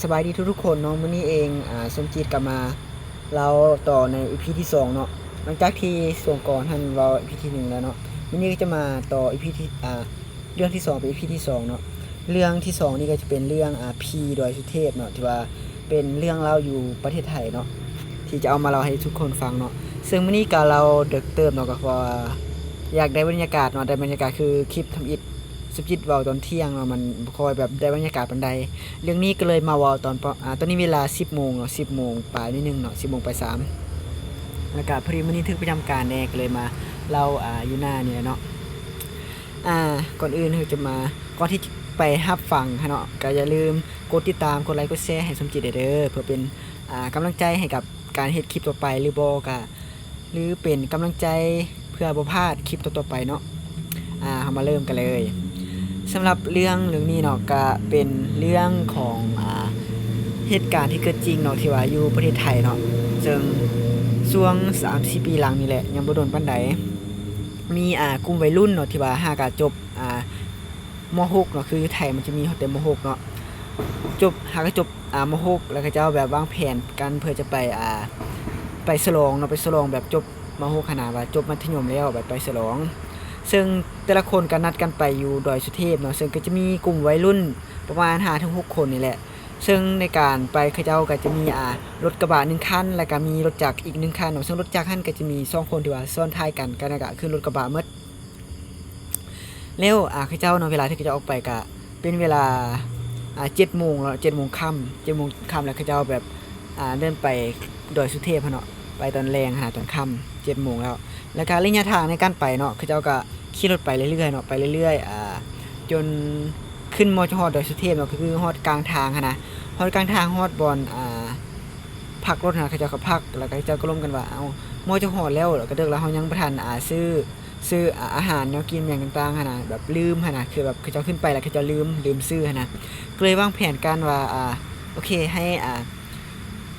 ສະບາຍດີທຸກໆຄົນເນາະ, ມື້ນີ້ເອງ ອາ ສົມຈິດກໍມາເລົ່າຕໍ່ໃນອີພີທີສອງເນາະ. ຫຼັງຈາກທີ່ຊ່ວງກ່ອນຫັ້ນເວົ້າອີພີທີໜຶ່ງແລ້ວເນາະ, ມື້ນີ້ກໍຈະມາຕໍ່ອີພີທີ ອາ ເລື່ອງທີສອງ ເປັນອີພີທີສອງເນາະ. ເລື່ອງທີສອງນີ້ກໍຈະເປັນເລື່ອງ ອາ ຜີດອຍສຸເທບເນາະ, ທີ່ວ່າເປັນເລື່ອງລາວຢູ່ປະເທດໄທເນາະ ທີ່ຈະເອົາມາເລົ່າໃຫ້ທຸກຄົນຟັງເນາະ. ເຊິ່ງມື້ນີ້ກໍເລົ່າເດິກເຕີບເນາະ, ກໍເພາະວ່າຢາກໄດ້ບັນຍາກາດເນາະ, ໄດ້ບັນຍາກາດ ຄືຄລິບທຳອິດ ສຸຈິດເວົ້າຕອນທ່ຽງເນາະ, ມັນບໍ່ຄ່ອຍແບບໄດ້ບັນຍາກາດປານໃດ. ເລື່ອງນີ້ກໍເລີຍມາເວົ້າຕອນປະ ອາ ຕອນນີ້ເວລາສິບໂມງເນາະ, ສິບໂມງປາຍໜ້ອຍໜຶ່ງເນາະ, ສິບໂມງປາຍສາມ. ແລ້ວກະພໍດີມື້ນີ້ຖືກປະຈຳການແດ່ ກໍເລີຍມາເລົ່າ ອາ ຢູ່ໜ້ານີ້ແຫຼະເນາະ. ອາ ກ່ອນອື່ນເຮົາຈະມາ ກ່ອນທີ່ຈະໄປຮັບຟັງຫັ້ນເນາະ, ກໍຢ່າລືມກົດຕິດຕາມ ກົດໄລ ກົດແຊໃຫ້ສົມຈິດແດ່ເດີ ເພື່ອເປັນ ອາ ກຳລັງໃຈໃຫ້ກັບການເຮັດຄລິບຕໍ່ໄປ ຫຼືບໍ່ກະ ຫຼືເປັນກຳລັງໃຈເພື່ອບໍ່ພາດຄລິບຕໍ່ໆໄປເນາະ. ອາ ເຮົາມາເລີ່ມກັນເລີຍ. ສຳລັບເລື່ອງ ເລື່ອງນີ້ເນາະ ກະເປັນເລື່ອງຂອງ ອາ ເຫດການທີ່ເກີດຈິງເນາະ ທີ່ວ່າຢູ່ປະເທດໄທເນາະ, ເຊິ່ງຊ່ວງສາມສີ່ປີຫຼັງນີ້ແຫຼະ ຍັງບໍ່ດົນປານໃດ ມີ ອາ ກຸ່ມໄວລຸ້ນເນາະ ທີ່ວ່າຫາກະຈົບ ອາ ມໍຫົກເນາະ, ຄືຢູ່ໄທມັນຈະມີຮອດແຕ່ມໍຫົກເນາະ, ຈົບ ຫາກະຈົບ ອາ ມໍຫົກ ແລ້ວເຂົາເຈົ້າແບບວາງແຜນກັນເພື່ອຈະໄປ ອາ ໄປສະຫຼອງເນາະ, ໄປສະຫຼອງແບບຈົບມໍຫົກຫັ້ນນະ, ວ່າຈົບມັດທະຍົມແລ້ວ ແບບໄປສະຫຼອງ. ເຊິ່ງແຕ່ລະຄົນກໍນັດກັນໄປຢູ່ດອຍສຸເທບເນາະ, ເຊິ່ງກໍຈະມີກຸ່ມໄວລຸ້ນປະມານຫ້າເຖິງຫົກຄົນນີ້ແຫຼະ. ເຊິ່ງໃນການໄປເຂົາເຈົ້າກໍຈະມີ ອາ ລົດກະບະໜຶ່ງຄັນ ແລ້ວກໍມີລົດຈັກອີກໜຶ່ງຄັນເນາະ, ເຊິ່ງລົດຈັກຫັ້ນກໍຈະມີສອງຄົນທີ່ວ່າຊ້ອນທ້າຍກັນ, ກໍນັ້ນກໍຂຶ້ນລົດກະບະໝົດ. ແລ້ວ ອາ ເຂົາເຈົ້າເນາະ ເວລາທີ່ເຂົາເຈົ້າອອກໄປກະເປັນເວລາ ອາ ເຈັດໂມງແລ້ວ ເຈັດໂມງຄ່ຳ ເຈັດໂມງຄ່ຳ ແລ້ວເຂົາເຈົ້າແບບ ອາ ເດີນໄປດອຍສຸເທບຫັ້ນເນາະ, ໄປຕອນແລງຫັ້ນນະ ຕອນຄ່ຳ ເຈັດໂມງແລ້ວ. ແລ້ວກະໄລຍະທາງໃນການໄປເນາະ ເຂົາເຈົ້າກະຂີ່ລົດໄປເລື້ອຍໆເນາະ ໄປເລື້ອຍໆ ອາ ຈົນຂຶ້ນ ມາຈະຮອດດອຍສຸເທບເນາະ, ກໍຄືຮອດກາງທາງຫັ້ນນະ, ຮອດກາງທາງ ຮອດບ່ອນ ອາ ພັກລົດຫັ້ນນະ, ເຂົາເຈົ້າກໍພັກ ແລ້ວກໍເຂົາເຈົ້າກໍລົມກັນວ່າ ເອົ້າ ມາຈະຮອດແລ້ວ ແລ້ວກໍເດິກແລ້ວ ເຮົາຍັງບໍ່ທັນ ອາ ຊື້ ຊື້ ອາ ອາຫານແນວກິນຫຍັງຕ່າງໆຫັ້ນນະ, ແບບລືມຫັ້ນນະ, ຄືແບບເຂົາເຈົ້າຂຶ້ນໄປແລ້ວເຂົາເຈົ້າລືມ ລືມຊື້ຫັ້ນນະ, ກໍເລີຍວາງແຜນການວ່າ ອາ ໂອເຄ ໃຫ້ ອາ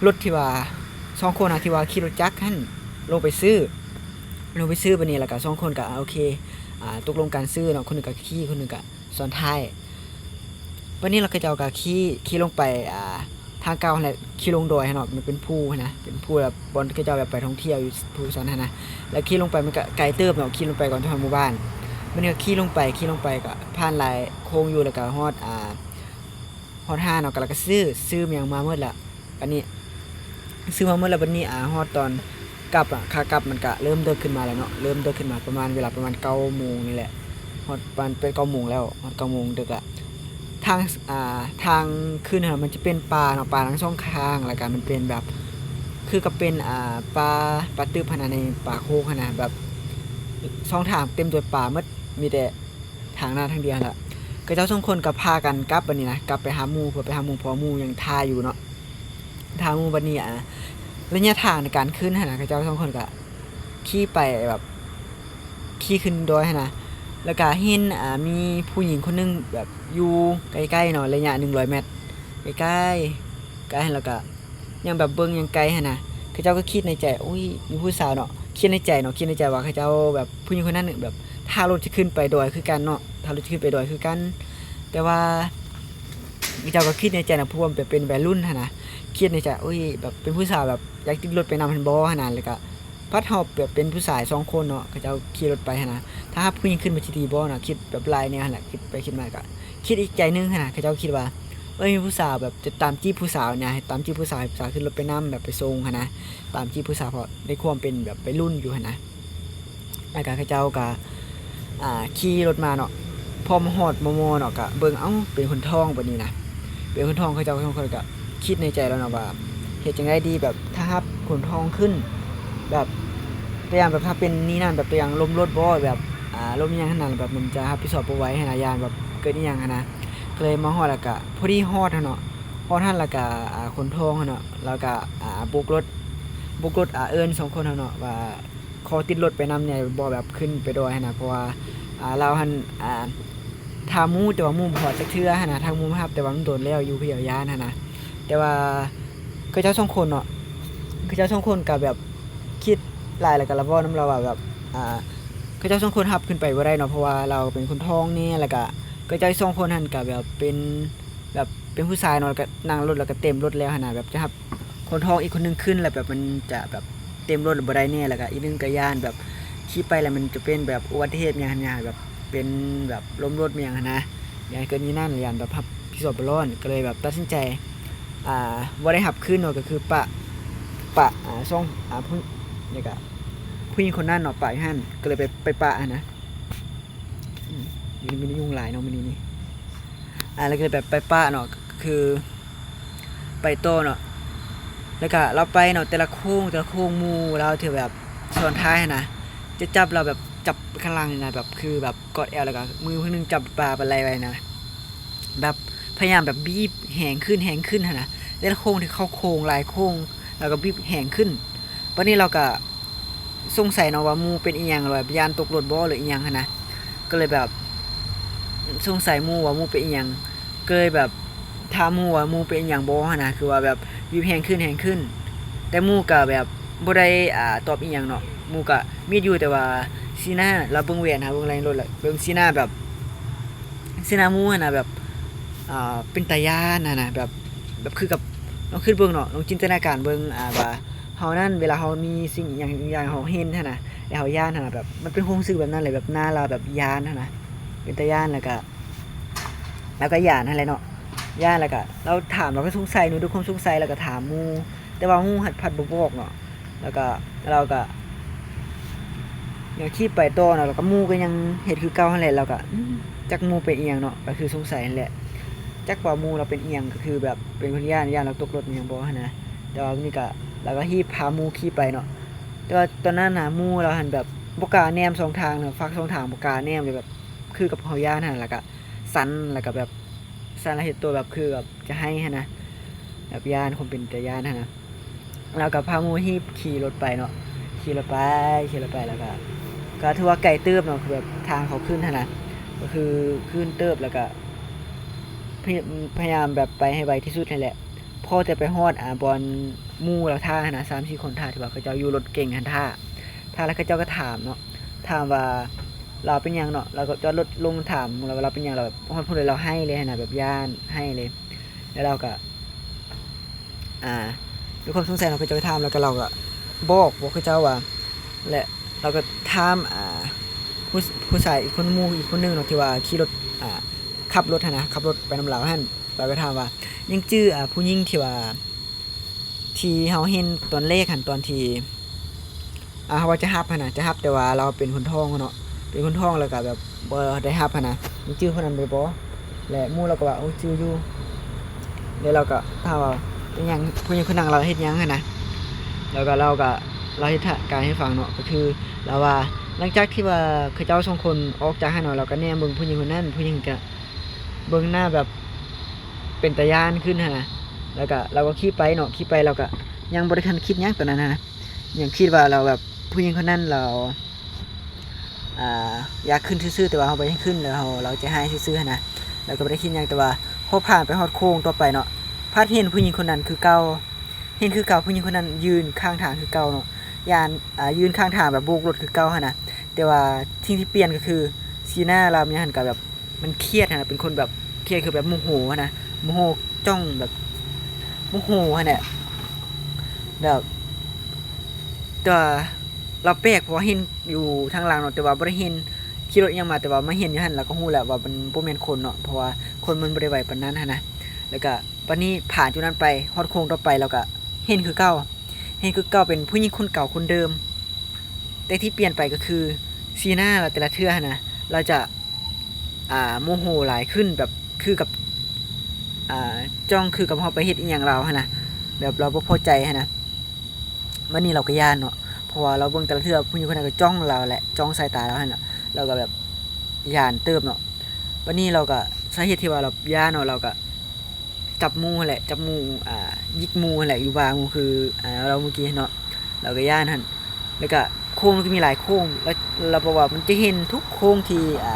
ລົດທີ່ວ່າສອງຄົນນະ ທີ່ວ່າຂີ່ລົດຈັກຫັ້ນລົງໄປຊື້ ລົງໄປຊື້. ບາດນີ້ແລ້ວກໍສອງຄົນກໍ ອາ ໂອເຄ ອາ ຕົກລົງກັນຊື້ເນາະ, ຄົນໜຶ່ງກໍຂີ່ ຄົນໜຶ່ງກໍຊ້ອນທ້າຍ. ບາດນີ້ແລ້ວເຂົາເຈົ້າກໍຂີ່ ຂີ່ລົງໄປ ອາ ທາງເກົ່າຫັ້ນແຫຼະ, ຂີ່ລົງດອຍຫັ້ນເນາະ, ມັນເປັນພູຫັ້ນນະ ເປັນພູແບບບ່ອນເຂົາເຈົ້າແບບໄປທ່ອງທ່ຽວຢູ່ພູຊັ້ນຫັ້ນນະ, ແລ້ວຂີ່ລົງໄປ ມັນກະໄກເຕີບເນາະ, ຂີ່ລົງໄປກ່ອນຈະຮອດໝູ່ບ້ານ. ບາດນີ້ກໍຂີ່ລົງໄປ ຂີ່ລົງໄປກໍຜ່ານຫຼາຍໂຄ້ງຢູ່ ແລ້ວກໍຮອດ ອາ ຮອດຮ້ານເນາະ, ແລ້ວກໍຊື້ ຊື້ຫຍັງມາໝົດລະ. ບາດນີ້ຊື້ມາໝົດແລ້ວ ບາດນີ້ ອາ ຮອດຕອນກັບອະ ຂາກັບມັນກະເລີ່ມເດິກຂຶ້ນມາແລ້ວເນາະ, ເລີ່ມເດິກຂຶ້ນມາປະມານ ເວລາປະມານເກົ້າໂມງນີ້ແຫຼະ, ຮອດປະມານແປດເກົ້າໂມງແລ້ວ ຮອດເກົ້າໂມງເດິກລະ. ທາງ ອາ ທາງຂຶ້ນຫັ້ນນະ ມັນຈະເປັນປ່າເນາະ, ປ່າທັງສອງຂ້າງ ແລ້ວກະມັນເປັນແບບ ຄືກັບເປັນ ອາ ປ່າ ປ່າຕຶບຫັ້ນນະ, ໃນປ່າໂຄກຫັ້ນນະ, ແບບສອງທາງເຕັມດ້ວຍປ່າໝົດ, ມີແຕ່ທາງໜ້າທາງດຽວຫັ້ນລະ. ເຂົາເຈົ້າສອງຄົນກໍພາກັນກັບ ບາດນີ້ນະ, ກັບໄປຫາໝູ່ ເພື່ອໄປຫາໝູ່ ເພາະວ່າໝູ່ຍັງຖ້າຢູ່ເນາະ. ຖ້າໝູ່ ບາດນີ້ ອາ ໄລຍະທາງໃນການຂຶ້ນຫັ້ນນະ ເຂົາເຈົ້າສອງຄົນກະຂີ່ໄປແບບ ຂີ່ຂຶ້ນດອຍຫັ້ນນະ, ແລ້ວກະເຫັນ ອາ ມີຜູ້ຍິງຄົນໜຶ່ງແບບຢູ່ໃກ້ໆເນາະ ໄລຍະໜຶ່ງຮ້ອຍແມັດ ໃກ້ໆ ໃກ້ຫັ້ນ, ແລ້ວກະຍັງແບບເບິ່ງຍັງໄກຫັ້ນນະ. ເຂົາເຈົ້າກໍຄິດໃນໃຈ ໂອ້ຍ ມີຜູ້ສາວເນາະ, ຄິດໃນໃຈເນາະ ຄິດໃນໃຈວ່າເຂົາເຈົ້າແບບ ຜູ້ຍິງຄົນນັ້ນແບບຖ້າລົດຈະຂຶ້ນໄປດອຍຄືກັນເນາະ, ຖ້າລົດຈະຂຶ້ນໄປດອຍຄືກັນ. ແຕ່ວ່າເຂົາເຈົ້າກໍຄິດໃນໃຈນະ ເພາະວ່າແບບເປັນໄວລຸ້ນຫັ້ນນະ, ຄິດໃນໃຈ ໂອ້ຍ ແບບເປັນຜູ້ສາວແບບ ຢາກຕິດລົດໄປນຳຫັ້ນບໍ່ຫັ້ນນະ, ແລ້ວກະພັດເຮົາແບບເປັນຜູ້ຊາຍສອງຄົນເນາະ, ເຂົາເຈົ້າຂີ່ລົດໄປຫັ້ນນະ, ຖ້າຫາກຜູ້ຍິງຂຶ້ນມັນຊິດີບໍ່ເນາະ, ຄິດແບບຫຼາຍແນວຫັ້ນແຫຼະ, ຄິດໄປຄິດມາກະ ຄິດອີກໃຈໜຶ່ງຫັ້ນນະ, ເຂົາເຈົ້າຄິດວ່າ ເອີຍ ມີຜູ້ສາວແບບຈະຕາມຈີບຜູ້ສາວນະ, ໃຫ້ຕາມຈີບຜູ້ສາວ ໃຫ້ຜູ້ສາວຂຶ້ນລົດໄປນຳ ແບບໄປສົ່ງຫັ້ນນະ, ຕາມຈີບຜູ້ສາວ ເພາະໃນຄວາມເປັນແບບໄວລຸ້ນຢູ່ຫັ້ນນະ. ແລ້ວກະເຂົາເຈົ້າກະ ອ່າ ຂີ່ລົດມາເນາະ, ພໍມາຮອດມໍ່ໆເນາະ ກະເບິ່ງ ເອົ້າ ເປັນຄົນທ້ອງບາດນີ້ນະ, ເປັນຄົນທ້ອງ. ເຂົາເຈົ້າສອງຄົນກະຄິດໃນໃຈແລ້ວເນາະວ່າ ເຮັດຈັ່ງໃດດີ ແບບຖ້າຮັບຄົນທ້ອງຂຶ້ນ ແບບ ຕົວຢ່າງແບບຖ້າເປັນນີ້ນັ້ນ ແບບຕົວຢ່າງລົ້ມລົດບໍ ແບບ ອ່າ ລົ້ມອີ່ຫຍັງຫັ້ນນະ, ແບບມັນຈະຮັບຜິດຊອບບໍ່ໄຫວຫັ້ນນະ, ຢ້ານແບບເກີດອີ່ຫຍັງຫັ້ນນະ. ກໍເລີຍມາຮອດແລ້ວກະ ພໍດີຮອດຫັ້ນເນາະ, ຮອດຫັ້ນແລ້ວກະ ອ່າ ຄົນທ້ອງຫັ້ນເນາະ ລາວກະ ອ່າ ໂບກລົດ ໂບກລົດ ອ່າ ເອີ້ນສອງຄົນຫັ້ນເນາະວ່າ ຂໍຕິດລົດໄປນຳແດ່ບໍ່ ແບບຂຶ້ນໄປດອຍຫັ້ນນະ, ເພາະວ່າ ອ່າ ລາວຫັ້ນ ອ່າ ຖ້າໝູ່ ແຕ່ວ່າໝູ່ບໍ່ຮອດຈັກເທື່ອຫັ້ນນະ, ທາງໝູ່ມາຮັບ ແຕ່ວ່າມັນດົນແລ້ວ ຢູ່ຜູ້ດຽວຢ້ານຫັ້ນນະ. ແຕ່ວ່າເຂົາເຈົ້າສອງຄົນເນາະ ເຂົາເຈົ້າສອງຄົນກະແບບຄິດຫຼາຍ ແລ້ວກະລະເວົ້ານຳລາວວ່າແບບ ອ່າ ເຂົາເຈົ້າສອງຄົນຮັບຂຶ້ນໄປບໍ່ໄດ້ເນາະ ເພາະວ່າລາວເປັນຄົນທ້ອງແດ່ ແລ້ວກະເຂົາເຈົ້າສອງຄົນຫັ້ນກະແບບເປັນ ແບບເປັນຜູ້ຊາຍເນາະ ແລ້ວກໍນັ່ງລົດ ແລ້ວກໍເຕັມລົດແລ້ວຫັ້ນນະ ແບບຈະຮັບຄົນທ້ອງອີກຄົນໜຶ່ງຂຶ້ນ ແລ້ວແບບມັນຈະແບບເຕັມລົດ ແລ້ວບໍ່ໄດ້ແດ່ ແລ້ວກໍອີກໜຶ່ງກໍຢ້ານແບບຂີ່ໄປແລ້ວມັນຈະເປັນແບບອຸບັດຕິເຫດຫຍັງຫັ້ນນະ ແບບເປັນແບບລົ້ມລົດຫຍັງຫັ້ນນະ ຢ້ານເກີດມີນັ້ນ ຢ້ານແບບຮັບຜິດຊອບບໍ່ລອດ ກໍເລີຍແບບຕັດສິນໃຈ ອ່າ ບໍ່ໄດ້ຮັບຄືນເນາະ ກໍຄືປະ ປະ ອ່າ ຊ່ອງ ອ່າ ຜູ້ ແລ້ວກໍຜູ້ຍິງຄົນນັ້ນເນາະ ປະຢູ່ຫັ້ນ ກໍເລີຍໄປ ໄປປະຫັ້ນນະ. ອືມ ຢູ່ນີ້ມີຍຸງຫຼາຍເນາະມື້ນີ້ນີ້ ອ່າ ແລ້ວກໍເລີຍແບບໄປປະເນາະ ຄືໄປຕໍ່ເນາະ ແລ້ວກໍລາວໄປເນາະ ແຕ່ລະໂຄ້ງ ແຕ່ລະໂຄ້ງ ໝູ່ລາວທີ່ແບບຊ້ອນທ້າຍຫັ້ນນະ ຈະຈັບລາວແບບຈັບຂ້າງຫຼັງນີ້ນະ ແບບຄືແບບກອດແອວ ແລ້ວກໍມືຜູ້ໜຶ່ງຈັບບ່າໄປໄລ່ໄວ້ນະ ແບບພະຍາຍາມແບບບີບແຮງຂຶ້ນ ແຮງຂຶ້ນຫັ້ນນະ ແຕ່ລະໂຄ້ງທີ່ເຂົ້າໂຄ້ງຫຼາຍໂຄ້ງ ລາວກໍບີບແຮງຂຶ້ນ ບັດນີ້ລາວກໍ ສົງໄສເນາະວ່າໝູ່ເປັນອີ່ຫຍັງ ແບບຢ້ານຕົກລົດບໍ່ ຫຼືອີ່ຫຍັງຫັ້ນນະ ກໍເລີຍແບບສົງໄສໝູ່ວ່າໝູ່ເປັນອີ່ຫຍັງ ກໍເລີຍແບບຖາມໝູ່ວ່າໝູ່ເປັນອີ່ຫຍັງບໍ່ຫັ້ນນະ ຄືວ່າແບບບີບແຮງຂຶ້ນ ແຮງຂຶ້ນ ແຕ່ໝູ່ກໍແບບບໍ່ໄດ້ ອ່າ ຕອບອີ່ຫຍັງເນາະ ໝູ່ກໍມີດຢູ່ ແຕ່ວ່າສີໜ້າ ລາວເບິ່ງແວ່ນ ຫາເບິ່ງແລງລົດ ແລ້ວເບິ່ງສີໜ້າແບບ ສີໜ້າໝູ່ຫັ້ນນະ ແບບ ອ່າ ເປັນຕາຢ້ານຫັ້ນນະ ແບບ ແບບຄືກັບ ລອງຄິດເບິ່ງເນາະ ລອງຈິນຕະນາການເບິ່ງ ອ່າ ວ່າ ເຮົານັ້ນ ເວລາເຮົາມີສິ່ງອີ່ຫຍັງ ອີ່ຫຍັງເຮົາເຫັນຫັ້ນນະ ແລ້ວເຮົາຢ້ານຫັ້ນນະ ແບບມັນເປັນຄວາມຮູ້ສຶກແບບນັ້ນເລີຍ ແບບໜ້າລາວແບບຢ້ານຫັ້ນນະ ເປັນຕາຢ້ານ ແລ້ວກະ ລາວກະຢ້ານຫັ້ນແຫຼະເນາະ ຢ້ານ ແລ້ວກະລາວຖາມ ລາວກະສົງໄສເນາະ ດ້ວຍຄວາມສົງໄສ ແລ້ວກະຖາມໝູ່ ແຕ່ວ່າໝູ່ຫັ້ນພັດບໍ່ບອກເນາະ ແລ້ວກະ ລາວກະຍັງຂີ່ໄປຕໍ່ເນາະ ແລ້ວກະໝູ່ກະຍັງເຮັດຄືເກົ່າຫັ້ນແຫຼະ ລາວກະ ອືມ ຈັກໝູ່ເປັນອີ່ຫຍັງເນາະ ກະຄືສົງໄສຫັ້ນແຫຼະ ຈັກວ່າໝູ່ລາວເປັນອີ່ຫຍັງ ກະຄືແບບເປັນຄົນຢ້ານ ຢ້ານລາວຕົກລົດອີ່ຫຍັງບໍ່ຫັ້ນນະ ແຕ່ວ່າມື້ນີ້ກະ ລາວກະຮີບພາໝູ່ຂີ່ໄປເນາະ ແຕ່ວ່າຕອນນັ້ນນະ ໝູ່ລາວຫັ້ນແບບບໍ່ກ້າແນມສອງທາງນະ ຟາກສອງທາງບໍ່ກ້າແນມເລີຍ ແບບຄືກັບເຮົາຢ້ານຫັ້ນ ແລ້ວກະສັ່ນ ແລ້ວກະແບບສັ່ນ ແລ້ວເຮັດຕົວແບບຄືແບບຈະໄຫ້ຫັ້ນນະ ແບບຢ້ານ ຄວາມເປັນຕາຢ້ານຫັ້ນນະ ລາວກະພາໝູ່ຮີບຂີ່ລົດໄປເນາະ ຂີ່ລົດໄປ ຂີ່ລົດໄປ ແລ້ວກະ ກະຖືວ່າໄກເຕີບເນາະ ຄືແບບທາງເຂົາຂຶ້ນຫັ້ນນະ ກະຄືຂຶ້ນເຕີບ ແລ້ວກະ ພະ ພະຍາຍາມແບບໄປໃຫ້ໄວທີ່ສຸດຫັ້ນແຫຼະ ພໍແຕ່ໄປຮອດ ອ່າ ບ່ອນໝູ່ລາວທ່າຫັ້ນນະ ສາມສີ່ຄົນທ່າ ທີ່ວ່າເຂົາເຈົ້າຢູ່ລົດເກັງຫັ້ນທ່າ ທ່າ ແລ້ວເຂົາເຈົ້າກະຖາມເນາະ ຖາມວ່າລາວເປັນຫຍັງເນາະ ລາວກະຈອດລົດລົງຖາມລາວວ່າລາວເປັນຫຍັງ ລາວແບບຮອດພຸ້ນເລີຍ ລາວໄຫ້ເລີຍຫັ້ນນະ ແບບຢ້ານ ໄຫ້ເລີຍ ແລ້ວລາວກະ ອ່າ ດ້ວຍຄວາມສົງໄສເນາະ ເຂົາເຈົ້າກະຖາມ ແລ້ວກະລາວກະບອກ ບອກເຂົາເຈົ້າວ່າ ແລະ ລາວກະຖາມ ອ່າ ຜູ້ ຜູ້ຊາຍອີກຄົນ ໝູ່ອີກຄົນໜຶ່ງເນາະ ທີ່ວ່າຂີ່ລົດ ອ່າ ຂັບລົດຫັ້ນນະ ຂັບລົດໄປນຳລາວຫັ້ນ ລາວກະຖາມວ່າ ຍັງຈື່ ອ່າ ຜູ້ຍິງທີ່ວ່າ ທີ່ເຮົາເຫັນຕອນແລກຫັ້ນ ຕອນທີ່ ອ່າ ເຮົາວ່າຈະຮັບຫັ້ນນະ ຈະຮັບ ແຕ່ວ່າລາວເປັນຄົນທ້ອງເນາະ ເປັນຄົນທ້ອງ ແລ້ວກະແບບບໍ່ໄດ້ຮັບຫັ້ນນະ ຍັງຈື່ຄົນນັ້ນໄດ້ບໍ່ ແລະ ໝູ່ລາວກະວ່າ ໂອ້ ຈື່ຢູ່ ແລ້ວລາວກະຖາມວ່າ ເປັນຫຍັງ ຜູ້ຍິງຄົນນັ້ນລາວເຮັດຫຍັງຫັ້ນນະ ແລ້ວກະລາວກະ ລາວເຮັດການໃຫ້ຟັງເນາະ ກະຄືລາວວ່າ ຫຼັງຈາກທີ່ວ່າເຂົາເຈົ້າສອງຄົນອອກຈາກຫັ້ນເນາະ ລາວກະແນມເບິ່ງຜູ້ຍິງຄົນນັ້ນ ຜູ້ຍິງກະເບິ່ງໜ້າແບບເປັນຕາຢ້ານຂຶ້ນຫັ້ນນະ ແລ້ວກະລາວກະຂີ່ໄປເນາະ ຂີ່ໄປ ລາວກະຍັງບໍ່ໄດ້ທັນຄິດຫຍັງຕອນນັ້ນຫັ້ນນະ ຍັງຄິດວ່າລາວແບບ ຜູ້ຍິງຄົນນັ້ນລາວ ອ່າ ຢາກຂຶ້ນຊື່ໆ ແຕ່ວ່າເຮົາບໍ່ໃຫ້ຂຶ້ນ ແລ້ວເຮົາ ລາວໃຈຮ້າຍຊື່ໆ ຫັ້ນນະ ລາວກະບໍ່ໄດ້ຄິດຫຍັງ ແຕ່ວ່າພໍຜ່ານໄປຮອດໂຄ້ງຕໍ່ໄປເນາະ ພັດເຫັນຜູ້ຍິງຄົນນັ້ນຄືເກົ່າ ເຫັນຄືເກົ່າ ຜູ້ຍິງຄົນນັ້ນຢືນຂ້າງທາງຄືເກົ່າເນາະ ຢ້ານ ອ່າ ຢືນຂ້າງທາງແບບໂບກລົດຄືເກົ່າຫັ້ນນະ ແຕ່ວ່າສິ່ງທີ່ປ່ຽນກະຄື ສີໜ້າລາວມີຫຍັງຫັ້ນກະແບບ ມັນຄຽດຫັ້ນນະ ເປັນຄົນແບບຄຽດ ຄືແບບໂມໂຫຫັ້ນນະ ໂມໂຫ ຈ້ອງແບບໂມໂຫຫັ້ນແຫຼະ ແບບ ແຕ່ວ່າລາວແປກ ເພາະວ່າເຫັນຢູ່ທາງຫຼັງເນາະ ແຕ່ວ່າບໍ່ໄດ້ເຫັນຂີ່ລົດອີ່ຫຍັງມາ ແຕ່ວ່າມາເຫັນຢູ່ຫັ້ນ ລາວກະຮູ້ແລ້ວວ່າມັນບໍ່ແມ່ນຄົນເນາະ ເພາະວ່າຄົນມັນບໍ່ໄດ້ໄວປານນັ້ນຫັ້ນນະ ແລ້ວກະບາດນີ້ຜ່ານຈຸດນັ້ນໄປ ຮອດໂຄ້ງຕໍ່ໄປ ລາວກະເຫັນຄືເກົ່າ ເຫັນຄືເກົ່າ ເປັນຜູ້ຍິງຄົນເກົ່າຄົນເດີມ ແຕ່ທີ່ປ່ຽນໄປກະຄື ສີໜ້າລາວແຕ່ລະເທື່ອຫັ້ນນະ ລາວຈະ ອ່າ ໂມໂຫຫຼາຍຂຶ້ນ ແບບຄືກັບ ອ່າ ຈ້ອງຄືກັບເຮົາໄປເຮັດອີ່ຫຍັງລາວຫັ້ນນະ ແບບລາວບໍ່ພໍໃຈຫັ້ນນະ ບາດນີ້ລາວກະຢ້ານເນາະ ເພາະວ່າລາວເບິ່ງແຕ່ລະເທື່ອ ຜູ້ຍິງຄົນນັ້ນກະຈ້ອງລາວແຫຼະ ຈ້ອງສາຍຕາລາວຫັ້ນນະ ລາວກະແບບຢ້ານເຕີບເນາະ ບາດນີ້ລາວກະ ສາເຫດທີ່ວ່າລາວຢ້ານເນາະ ລາວກະ ຈັບໝູ່ຫັ້ນແຫຼະ ຈັບໝູ່ ອ່າ ຢິກໝູ່ຫັ້ນແຫຼະ ຢູ່ບ່າໝູ່ ຄື ອ່າ ລາວເມື່ອກີ້ເນາະ ລາວກະຢ້ານຫັ້ນ ແລ້ວກະໂຄ້ງມັນກະມີຫຼາຍໂຄ້ງ ລະ ລະບອກວ່າມັນຈະເຫັນທຸກໂຄ້ງທີ່ ອ່າ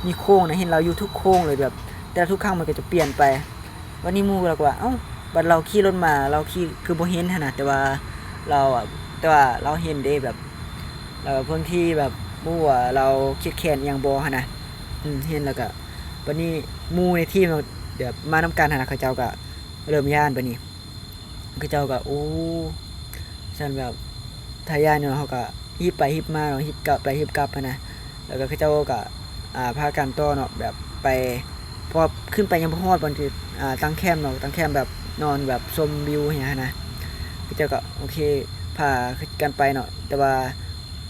ມີໂຄ້ງນະ ເຫັນລາວຢູ່ທຸກໂຄ້ງເລີຍ ແບບແຕ່ລະທຸກຄັ້ງມັນກະຈະປ່ຽນໄປ ບາດນີ້ໝູ່ລາວກະວ່າ ເອົ້າ ບາດລາວຂີ່ລົດມາ ລາວຂີ່ຄືບໍ່ເຫັນຫັ້ນນະ ແຕ່ວ່າລາວ ແຕ່ວ່າລາວເຫັນເດ້ ແບບ ລາວເບິ່ງທີ່ແບບບໍ່ຮູ້ວ່າລາວຄຽດແຄ້ນອີ່ຫຍັງບໍ່ຫັ້ນນະ ອືມ ເຫັນ ແລ້ວກະ ບາດນີ້ໝູ່ໃນທີມ ແບບມານຳກັນຫັ້ນນະ ເຂົາເຈົ້າກໍເລີ່ມຢ້ານບາດນີ້ ເຂົາເຈົ້າກໍ ໂອ້ ຊັ້ນແບບ ຖ້າຢ້ານເນາະ ເຮົາກໍຮີບໄປຮີບມາເນາະ ຮີບກັບໄປຮີບກັບຫັ້ນນະ ແລ້ວກໍເຂົາເຈົ້າກໍ ອ່າ ພາກັນຕໍ່ເນາະ ແບບໄປ ເພາະວ່າຂຶ້ນໄປຍັງບໍ່ຮອດບ່ອນທີ່ ອ່າ ຕັ້ງແຄມເນາະ ຕັ້ງແຄມແບບນອນແບບຊົມວິວຫຍັງຫັ້ນນະ ເຂົາເຈົ້າກໍໂອເຄ ພາກັນໄປເນາະ ແຕ່ວ່າ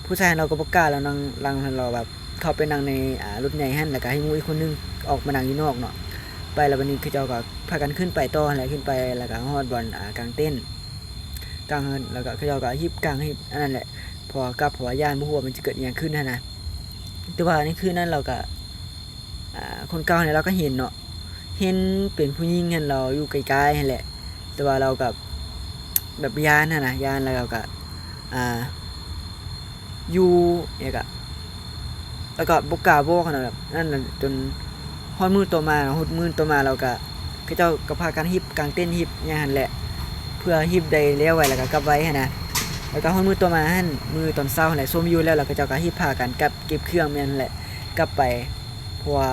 ຜູ້ຊາຍຫັ້ນລາວກໍບໍ່ກ້າ ລາວນັ່ງຫຼັງຫັ້ນ ລາວແບບເຂົ້າໄປນັ່ງໃນ ອ່າ ລົດໃຫຍ່ຫັ້ນ ແລ້ວກໍໃຫ້ໝູ່ອີກຄົນໜຶ່ງອອກມານັ່ງຢູ່ນອກເນາະ ໄປແລ້ວບາດນີ້ເຂົາເຈົ້າກໍພາກັນຂຶ້ນໄປຕໍ່ຫັ້ນແຫຼະ ຂຶ້ນໄປແລ້ວກໍຮອດບ່ອນ ອ່າ ກາງເຕັນ ກາງຫັ້ນ ແລ້ວກໍເຂົາເຈົ້າກໍຮີບກາງຮີບອັນນັ້ນແຫຼະ ເພາະວ່າກັບ ເພາະວ່າຢ້ານບໍ່ຮູ້ວ່າມັນຈະເກີດອີ່ຫຍັງຂຶ້ນຫັ້ນນະ ແຕ່ວ່າໃນຄືນນັ້ນລາວກໍ ອ່າ ຄົນເກົ່າຫັ້ນລາວກໍເຫັນເນາະ ເຫັນເປັນຜູ້ຍິງຫັ້ນ ລາວຢູ່ໃກ້ໆຫັ້ນແຫຼະ ແຕ່ວ່າລາວກໍແບບຢ້ານຫັ້ນນະ ຢ້ານ ແລ້ວລາວກໍ ອ່າ ຢູ່ ແລ້ວກໍ ແລ້ວກໍບໍ່ກ້າບອກຫັ້ນນະ ແບບນັ້ນນະ ຈົນຮອດມື້ຕໍ່ມາເນາະ ຮອດມື້ຕໍ່ມາລາວກໍ ເຂົາເຈົ້າກໍພາກັນຮີບກາງເຕັນຮີບຫຍັງຫັ້ນແຫຼະ ເພື່ອຮີບໄດ້ແລ້ວໄວ ແລ້ວກໍກັບໄວຫັ້ນນະ ແລ້ວກໍຮອດມື້ຕໍ່ມາຫັ້ນ ມື້ຕອນເຊົ້າຫັ້ນແຫຼະ ຊົມວິວແລ້ວ ແລ້ວເຂົາເຈົ້າກໍຮີບພາກັນກັບເກັບເຄື່ອງແມ່ນແຫຼະ ກັບໄປ ເພາະວ່າ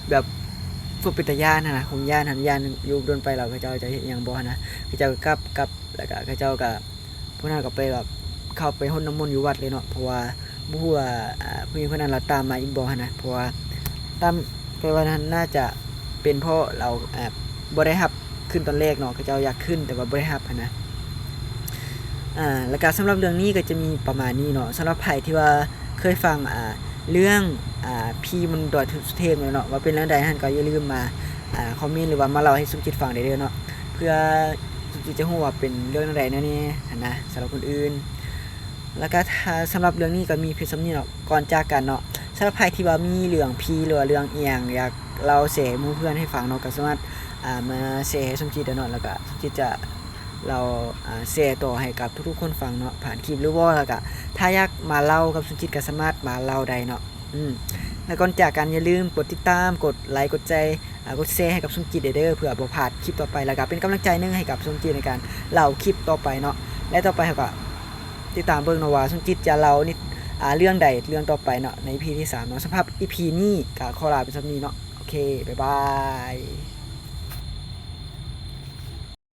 ແບບ ພວກເປັນຕາຢ້ານຫັ້ນນະ ຄົງຢ້ານຫັ້ນ ຢ້ານຢູ່ດົນໄປແລ້ວເຂົາເຈົ້າຈະເຮັດຫຍັງບໍ່ຫັ້ນນະ ເຂົາເຈົ້າກໍກັບ ກັບ ແລ້ວກໍເຂົາເຈົ້າກໍ ພວກນັ້ນກໍໄປແບບເຂົ້າໄປຫົດນ້ຳມົນຢູ່ວັດເລີຍເນາະ ເພາະວ່າບໍ່ຮູ້ວ່າ ອ່າ ຜູ້ຍິງຄົນນັ້ນລາວຕາມມາອີກບໍ່ຫັ້ນນະ ເພາະວ່າຕາມ ແປວ່ານັ້ນໜ້າຈະເປັນເພາະລາວ ອ່າ ບໍ່ໄດ້ຮັບຄືນຕອນແລກເນາະ ເຂົາເຈົ້າຢາກຄືນແຕ່ວ່າບໍ່ໄດ້ຮັບຫັ້ນນະ ອ່າ ແລ້ວກໍສຳລັບເລື່ອງນີ້ກໍຈະມີປະມານນີ້ເນາະ ສຳລັບໃຜທີ່ວ່າເຄີຍຟັງ ອ່າ ເລື່ອງ ອ່າ ຜີບົນດອຍສຸເທບເນາະ ວ່າເປັນເລື່ອງໃດຫັ້ນ ກໍຢ່າລືມມາ ອ່າ ຄອມເມັນ ຫຼືວ່າມາເລົ່າໃຫ້ສົມຈິດຟັງໄດ້ເດີເນາະ ເພື່ອສົມຈິດຈະຮູ້ວ່າເປັນເລື່ອງແນວໃດແນວນີ້ຫັ້ນນະ ສຳລັບຄົນອື່ນ ແລ້ວກໍຖ້າ ສຳລັບເລື່ອງນີ້ກໍມີພຽງສ່ຳນີ້ເນາະ ກ່ອນຈາກກັນເນາະ ສຳລັບໃຜທີ່ວ່າມີເລື່ອງຜີ ຫຼືວ່າເລື່ອງອີ່ຫຍັງຢາກເລົ່າແຊໃຫ້ໝູ່ເພື່ອນໃຫ້ຟັງເນາະ ກໍສາມາດ ອ່າ ມາແຊໃຫ້ສົມຈິດໄດ້ເນາະ ແລ້ວກໍສົມຈິດຈະເລົ່າ ອ່າ ແຊຕໍ່ໃຫ້ກັບທຸກໆຄົນຟັງເນາະ ຜ່ານຄລິບ ຫຼືບໍ່ ແລ້ວກໍຖ້າຢາກມາເລົ່າກັບສົມຈິດກໍສາມາດມາເລົ່າໄດ້ເນາະ ອືມ ແລ້ວກ່ອນຈາກກັນ ຢ່າລືມກົດຕິດຕາມ ກົດໄລ ກົດແຊ ອ່າ ກົດແຊໃຫ້ກັບສົມຈິດເດີ ເພື່ອບໍ່ພາດຄລິບຕໍ່ໄປ ແລ້ວກໍເປັນກຳລັງໃຈໜຶ່ງໃຫ້ກັບສົມຈິດໃນການເລົ່າຄລິບຕໍ່ໄປເນາະ ແລະ ຕໍ່ໄປເຮົາກໍຕິດຕາມເບິ່ງເນາະວ່າສົມຈິດຈະເລົ່ານິ ອ່າ ເລື່ອງໃດເລື່ອງຕໍ່ໄປເນາະ ໃນອີພີທີສາມເນາະ ສຳລັບອີພີນີ້ກໍຂໍລາໄປສ່ຳນີ້ເນາະ ໂອເຄ ບາຍບາຍ.